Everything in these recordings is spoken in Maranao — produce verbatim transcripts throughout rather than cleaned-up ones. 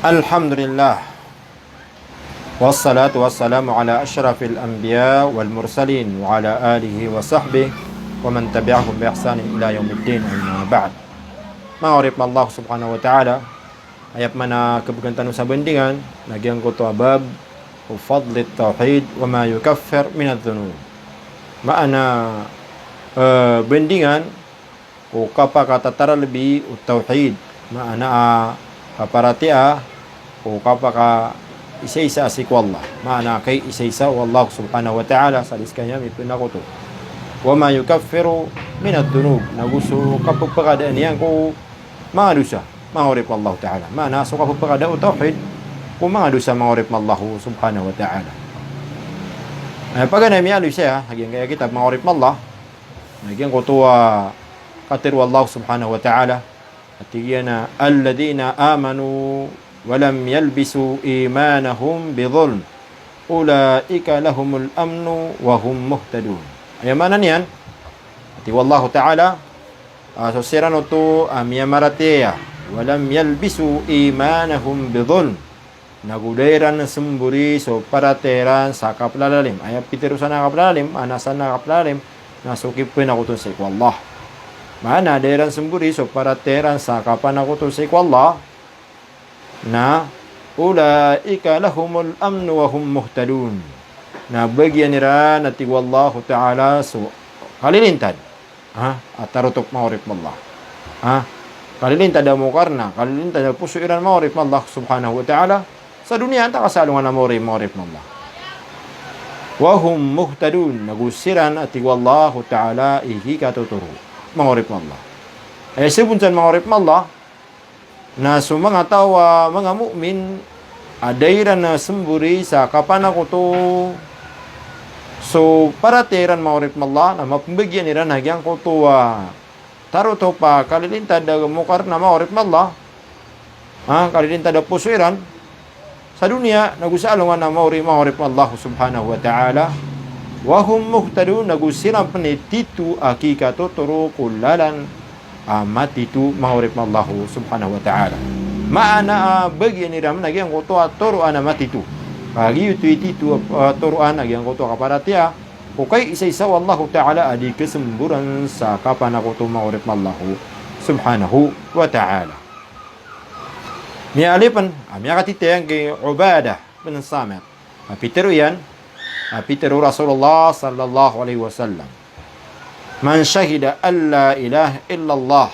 Alhamdulillah. Wassalatu wassalamu ala ashrafil anbiya wal mursalin wa ala alihi wa sahbihi wa man tabi'ahum bi ihsanin ila yaumiddin, amma ba'd. Manga oripn o Allah subhanahu wa ta'ala, aya pman a khabgan tano sa bandingan na giyangkoto a bab o fadlit tawhid wa ma yukaffir minadh dhunub. Maana, eh, bandingan o kapakatataralbi o tawhid, maana a kaparatiyaya o kapakaisaisa sii ko Allah, maana a kaisaisa o Allah subhanahu wa ta'ala sa di skaniyan mipnakoto. Wa ma yukaffiru minadh dhunub, nago so kapphakadaan iyan ko manga dosa, manga oripn o Allah ta'ala. Maana so kapphakada o tawhid ko manga dosa, manga oripn o Allah subhanahu wa ta'ala. Eh, paganay miyaaloy saya a giyangkaya kitab, manga oripn o Allah, na giyangkoto a katharo o Allah subhanahu wa ta'ala, a tig iyan a, "Alladhina amanu wa lam yalbisu imanahum bidhulm, ulaika lahumul amnu wa hum muhtadun." Aya maana niyan, a tig o Allah ta'ala, a, so siran oto a miyamaratiyaya, wa lam yalbisu imanahum bidhulm, nago da iran smbori so paratiyaya iran sa kaplalalim. Aya pitharo san a kaplalalim, maana san a kaplalalim na so kipnakoto sii ko Allah. Maana da iran smbori so paratiyaya iran sa kapanakoto sii ko Allah. Na ulaika lahumul amnu wa hum muhtadun. Na bagian iran, a tig o Allah ta'ala, so kalilintad. Ha, a tarotop, manga oripn o Allah. Ha, kalilintad a mokarna, kalilintad a poso iran, manga oripn o Allah subhanahu wa ta'ala. Sa doniya antaa ka sa alongan a maori, manga oripn o Allah. Wa hum muhtadun, nago siran, a tig o Allah ta'ala, i kikatotoro, manga oripn o Allah. Aya sabap san, manga oripn o Allah, na so manga taw a manga mu'min a da iran smbori sa kapanakoto so paratiyaya iran, manga oripn o Allah, na mapmbagian iran a giyangkoto a tarotop a kalilintad a mokarna, manga oripn o Allah. Ha, kalilintad a poso iran sa doniya nago sa alongan a maori, manga oripn o Allah subhanahu wa ta'ala. Wa hum muhtadun, nago siran pn i tito a kikatotoro ko lalan a matito, manga oripn o Allah subhanahu wa ta'ala. Maana a bagian iran a giyangkoto a toroan a matito. Ka giyoto i tito a, a, toroan a giyangkoto a kaparatiyaya ko kaisaisa o Allah ta'ala a di kasmboran sa kapanakoto, manga oripn o Allah subhanahu wa ta'ala. Miyaaloy pn, a, miyakatitayang ki Ubadah bin Samit a pitharo iyan, a pitharo o Rasulullah sallallahu alaihi wasallam: "Man shahida an la ilaha illallah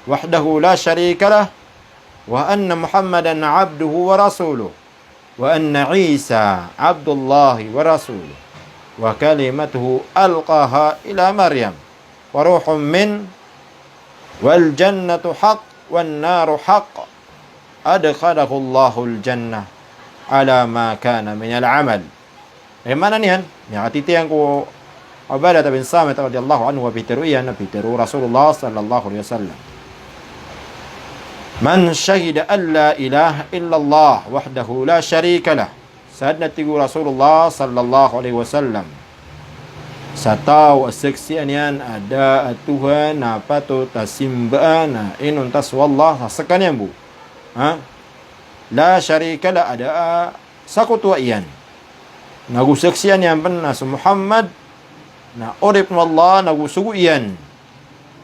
wahdahu la sharika lah, wa anna Muhammadan abduhu wa rasuluh, wa anna Isa abdullahi wa rasuluh, wa kalimatuhu alqaha ila Maryam, wa ruhun min, wal jannatu haqq, wan naru haqq, adkhalahullahu al jannah ala ma kana minal amal." Aya maana niyan, miyakatitayang ko Ubadah bin Samit radiyallahu anhu a pitharo iyan, a pitharo o Rasulullah sallallahu alaihi wasallam: "Man shahida an la ilaha illallah wahdahu la sharika lah." Sadn, a tig o Rasulullah sallallahu alaihi wasallam, sa taw a saksian iyan a da a Tuhan a patot a simbaan a inonta so Allah sa skaniyan bo. Ha? La sharika lah, a da a sakotoa iyan. Nago saksian iyan pn a so Muhammad na oripn o Allah nago sogo iyan.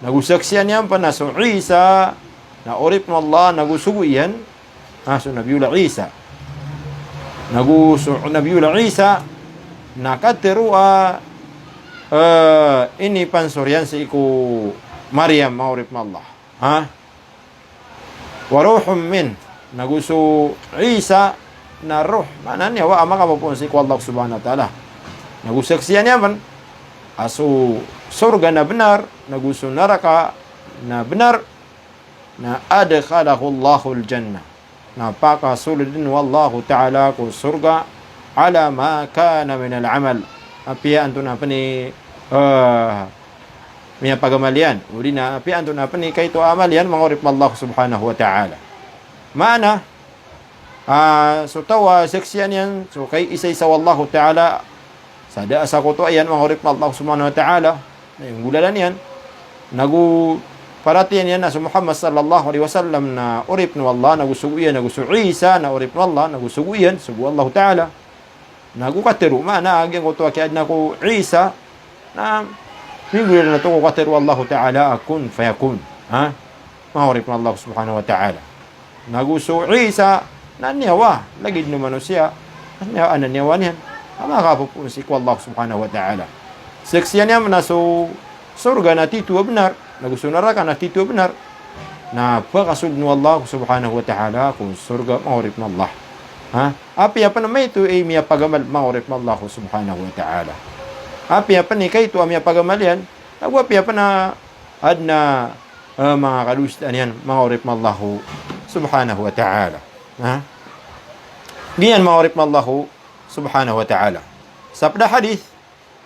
Nago saksian iyan pn a so Isa na oripn o Allah nago sogo iyan. Ha, so Nabiyullah Isa. Nago so Nabiyullah Isa na katharo a, eh, inipansoriyan sii ko Maryam, manga oripn o Allah. Ha? Wa ruhun min, nago so Isa na ruh, maana niyan a makapopoon sii ko Allah subhanahu wa ta'ala. Nago saksian iyan pn a so sorga na bnar, nago so naraka na bnar, na adkhalahullahu al jannah, na pakasold dn o Allah ta'ala ko sorga, ala ma kana minal amal, apiya antonaa pn i, eh, miyapagamal iyan, odi na apiya antonaa pn i kaito a amal iyan, manga oripn o Allah subhanahu wa ta'ala. Maana, ah, so taw a saksian iyan so kaisaisa o Allah ta'ala sa da a sakotoa iyan, manga oripn o Allah subhanahu wa ta'ala, na aya nggolalan iyan, nago paratiyayaan iyan a so Muhammad sallallahu alaihi wasallam na oripn o Allah, nago sogo iyan, nago so Isa na oripn o Allah, nago sogo iyan, sogo o Allahu Ta'ala. Nago katharo, maana a giyangkoto a kiyaadna ko Isa, na minggoradan oto ko katharo o Allahu Ta'ala a kun fayakun. Ha? Manga oripn o Allah subhanahu wa ta'ala. Nago so Isa, na niyawa, lagid o manosiya, na niyawa, na niyawa niyan. A makapopoon sii ko Allah subhanahu wa ta'ala. Saksian iyan na so sorga na titho a bnar, nago so naraka na titho a bnar. Na pakasold o Allah subhanahu wa ta'ala ko sorga, manga oripn o Allah. Ha? Apiya pn a maito i miyapagamal, manga oripn o Allah subhanahu wa ta'ala. Apiya pn i kaito a miyapagamal iyan, nago apiya pn a adn a, eh, manga kadosaan iyan, manga oripn o Allah subhanahu wa ta'ala. Ha? Giyanan, manga oripn o Allah subhanahu wa ta'ala. Sa pd a hadith,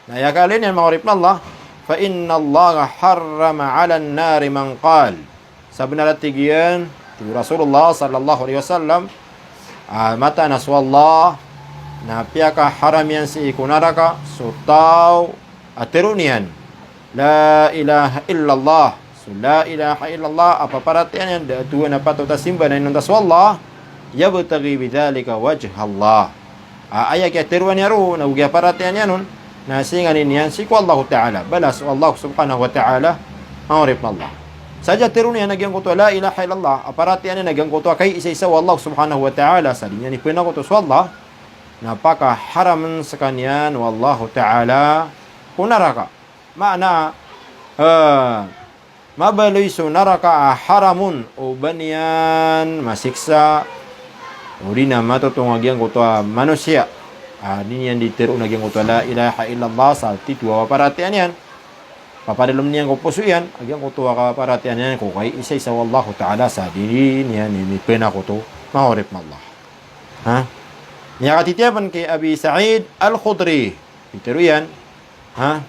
na aya kala niyan, manga oripn o Allah, "Fa innallaha harrama 'alan nari man qal." Sabnar a tig iyan, tig o Rasulullah sallallahu alaihi wasallam, a, mataan a so Allah na piyakaharam iyan sii ko naraka so taw a tharoon iyan, "La ilaha illallah." So la ilaha illallah a paparatiyayaan iyan, da a tuhan a patot a simba na inonta so Allah, "yabtaghi bidhalika wajhallah." A, aya kiyatharoa niyan roo, nago kiyaparatiyayaan iyan on, na singanin iyan sii ko Allahu Ta'ala, balas o Allah subhanahu wa ta'ala, manga oripn o Allah. Sadn a tharoon iyan a giyangkoto a la ilaha illallah a paratiyayaan iyan a giyangkoto a kaiisaisa o Allah subhanahu wa ta'ala, sa di niyan ipnakoto so Allah, na pakaharam skaniyan o Allahu Ta'ala ko naraka. Maana, eh, mabaloy so naraka a haram on o ba niyan masiksa, odi na matotong a giyangkoto a manosiya a di niyan di tharoon a giyangkoto a la ilaha illallah sa titho a paparatiyayaan iyan. Papadalm niyan ko poso iyan a giyangkoto a kaparatiyayaan iyan ko kaiisaisa o Allahu Ta'ala sa di niyan inipnakoto, manga oripn o Allah. Ha? Miyakatitiyapen ki Abi Sa'id Al-Khudri. Pitharo iyan, ha?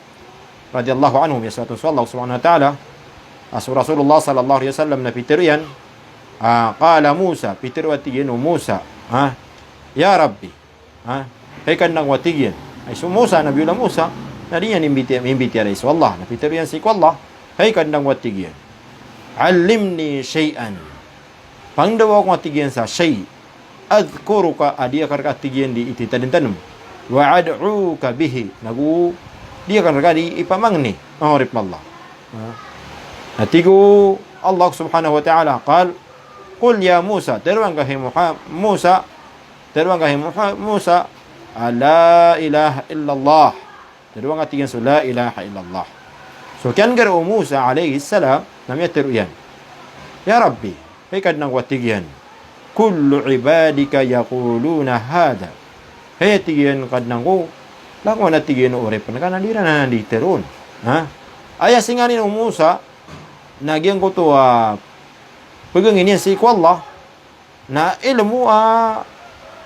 Radiyallahu anhu, miyasoat on so Allah subhanahu wa ta'ala. A so Rasulullah sallallahu alaihi wasallam na pitharo iyan, a, qala Musa, pitharo a tig iyan o Musa, ha? Ya Rabbi, ha? Hay Kadnan ko, a tig iyan. Ay so Musa, Nabiyullah Musa, na di niyan imbiti-, imbitiyarai so Allah. Na pitharo iyan sii ko Allah, hay Kadnan ko, a tig iyan. Allimni shay'an. Pangndao ako, a tig iyan, sa shay'. Adhkuruka, a di akn rka, a tig iyan, di ititadn tano. Wa ad'uka bihi, nago di akn rka di ipamangni, manga oripn o Allah. Ha? Na tig o Allah subhanahu wa ta'ala, qal, qul ya Musa, tharoa ngka hay Muha-, Musa, tharoa ngka hay Muha-, Musa, a la ilaha illallah. Tharoa ngka, tig iyan, so la ilaha illallah. So kiyan'gr o Musa alayhis salam na miyatharo iyan, ya Rabbi, hay Kadnan ko, a tig iyan, kullu ibadika yaquluna hadha. Hay, a tig iyan, Kadnan ko, langon, a tig iyan, o oripn ka na di ran anan di tharoon. Ha? Aya singanin o Musa na giyangkoto a pagangin iyan sii ko Allah, na ilmo a,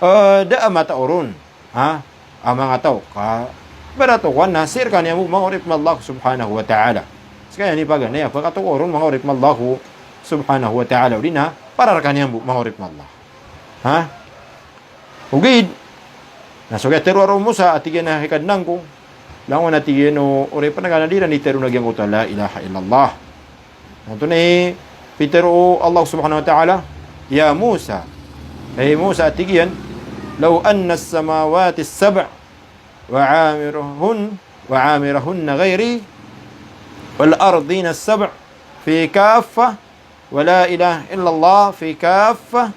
eh, da a matao ron. Ha? A manga taw ka, ibarat o kowan na sii rkaniyan bo, manga oripn o Allah subhanahu wa ta'ala. Ska iyan i paganay a pkatokaw ron, manga oripn o Allah subhanahu wa ta'ala, odi na para rkaniyan bo, manga oripn o Allah. Ha? Ogaid na so kiyatharo o Musa, a tig iyan, hay Kadnan ko, langon, a tig iyan, o oripn ka na di ran di tharoon a giyangkoto a la ilaha illallah. Antonaa i pitharo o Allah subhanahu wa ta'ala, ya Musa. Hay Musa, a tig iyan, law anna as-samawati as-sab' wa 'amirahun-, wa 'amirahunna ghayri, wal ardina as-sab' fi kaffah, wa la ilaha illallah fi kaffah,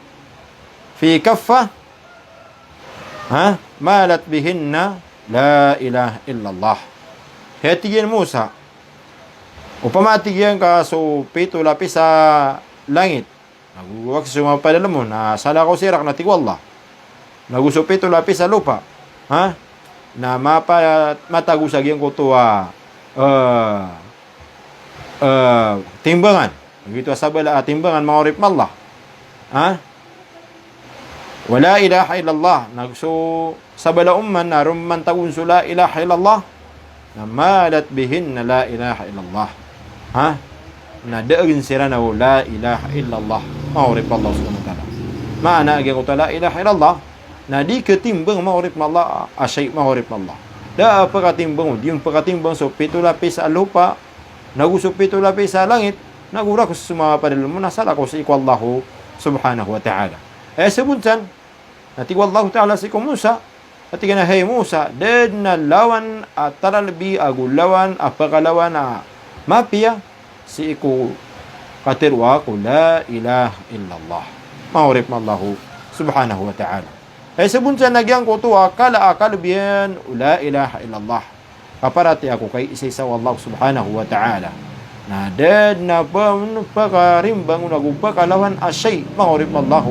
fi kaffah, ha, malat bihinna la ilaha illallah. Hay, a tig iyan, Musa, opama, a tig iyan, ka so pito lapis a langit, nago so mapadalm on, na salakaw siran, na tig o Allah, nago so pito lapis a lopa, ha, na mapa-, matago sa giyangkoto a, eh, eh, timbangan. Giyoto a sabala a timbangan, manga oripn o Allah. Ha? Wa la ilaha illallah. Nago so sabala oman na ron man tagon so la ilaha illallah, na malat bihinna la ilaha illallah. Ha? Na da a gn siran o la ilaha illallah, manga oripn o Allah subhanahu wa ta'ala. Maana a giyangkoto a la ilaha illallah na di katimbang, manga oripn o Allah, a shay', manga oripn o Allah. Da a pkatimbang, di pkatimbang so pito lapis a lopa, nago so pito lapis a langit, nago rakhs so manga padalm on a salakaw sii ko Allahu subhanahu wa ta'ala. Aya sabot san, na tig o Allahu ta'ala sii ko Musa, a tig iyan a, hay Musa, da dn a lawan a taralbi ago lawan a pkalawan a mapiya sii ko katharoa ko la ilaha illallah. Manga oripn o Allahu subhanahu wa ta'ala. Aya sabot san na giyangkoto a kala a kalbiyan o la ilaha illallah, kaparatiyaya ko kaiisaisa o Allah subhanahu wa ta'ala, na da dn a pn-, pkarimbang on ago pkalawan a shay, manga oripn o Allah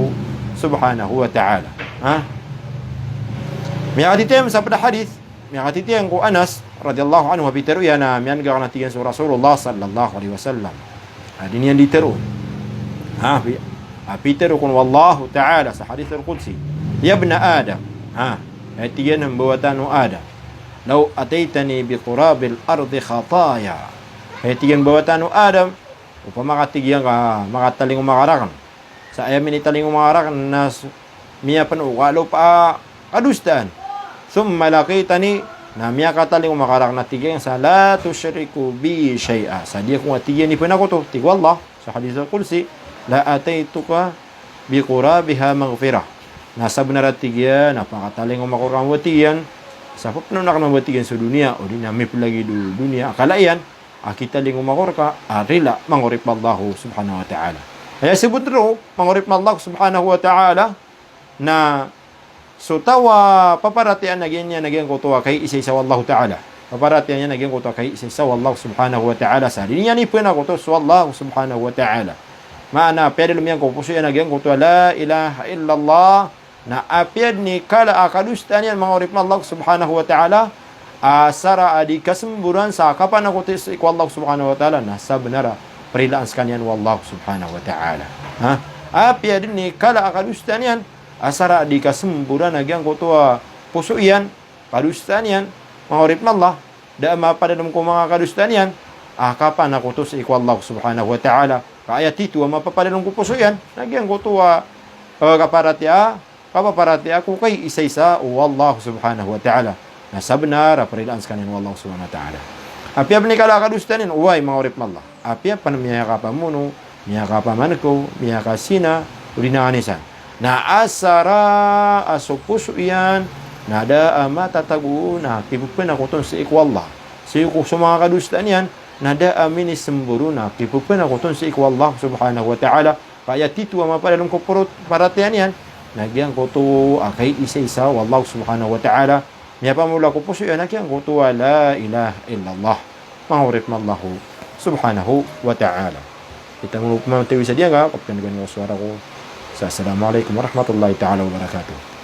subhanahu wa ta'ala. Ha? Miyakatitiyan sa pd a hadith, miyakatitiyan ko Anas radiyallahu anhu, a pitharo iyan a miyan'ga akn, a tig iyan, so Rasulullah sallallahu alaihi wasallam. A di niyan di tharoon. Ha, pi-, a pitharo kon o Allahu ta'ala sa hadith al-qudsi, "Ya ibna Adam." Ha, a tig iyan, mbawatan o Adam. "Law ataitani bi qurabil ardi khataya." Hay, tig iyan, mbawatan o Adam, opama ka, tig iyan, ka makatalingoma ka rakn sa aya minitalingoma ka rakn na s-, miyapno ka lopa a kadosaan. "Thumma laqitani," na miyakatalingoma ka rakn, a tig iyan, sa "la tushriku bi shay'a," sa di ako, a tig iyan, ipnakoto, tig o Allah sa hadith al-qudsi, "la ataituka bi qurabiha maghfirah." Na sabnar, a tig iyan, a pakatalingoma ko rka mambo, a tig iyan, sa pphanoon akn mambo, a tig iyan, so doniya, odi na miplagid o doniya a kala iyan a kitalingoma ko rka a rila, manga oripn o Allah subhanahu wa ta'ala. Aya sabot roo, manga oripn o Allah subhanahu wa ta'ala, na so taw a paparatiyayaan iyan a giyangkoto a kaiisaisa o Allahu ta'ala. Paparatiyayaan iyan a giyangkoto a kaiisaisa o Allah subhanahu wa ta'ala sa di niyan ipnakoto so Allah subhanahu wa ta'ala. Maana, piyadalm iyan ko poso iyan a giyangkoto a la ilaha illallah, na apiya dn i kala a kadosaan iyan, manga oripn o Allah subhanahu wa ta'ala, a asar a di kasmboran sa kapanakoto sii ko Allah subhanahu wa ta'ala, na sabnar a prilaan skaniyan o Allah subhanahu wa ta'ala. Ha? Apiya dn i kala a kadosaan iyan, a asar a di kasmboran a giyangkoto a poso iyan, kadosaan iyan, manga oripn o Allah, da a mapapadalm ko manga kadosaan iyan a kapanakoto sii ko Allah subhanahu wa ta'ala. Ka aya tito a mapapadalm ko poso iyan na giyangkoto a, eh, kaparatiyaya, kapaparatiyaya ko kaiisaisa o Allah subhanahu wa ta'ala. Na sabnar a prilaan skaniyan o Allah subhanahu wa ta'ala. Apiya pn i kala a kadosaan iyan, oway, manga oripn o Allah, apiya pn miyakapamono, miyakapamankaw, miyakazina, odi na anisan, na asar a so poso iyan na da a matatago on a kippnakoto sii ko Allah, sii ko so manga kadosaan iyan, na da a minismbor on a kippnakoto sii ko Allah subhanahu wa ta'ala. Ka aya tito a mapapadalm ko poro-, paratiyaya niyan na giyangkoto a kaiisaisa o Allah subhanahu wa ta'ala. Miyapamola ko poso iyan a giyangkoto a la ilaha illallah, manga oripn o Allah subhanahu wa ta'ala. Kita mo pman tawi sa diyangka, kaptan gani o suara ko. Sa assalamu alaikum warahmatullahi ta'ala wabarakatuh.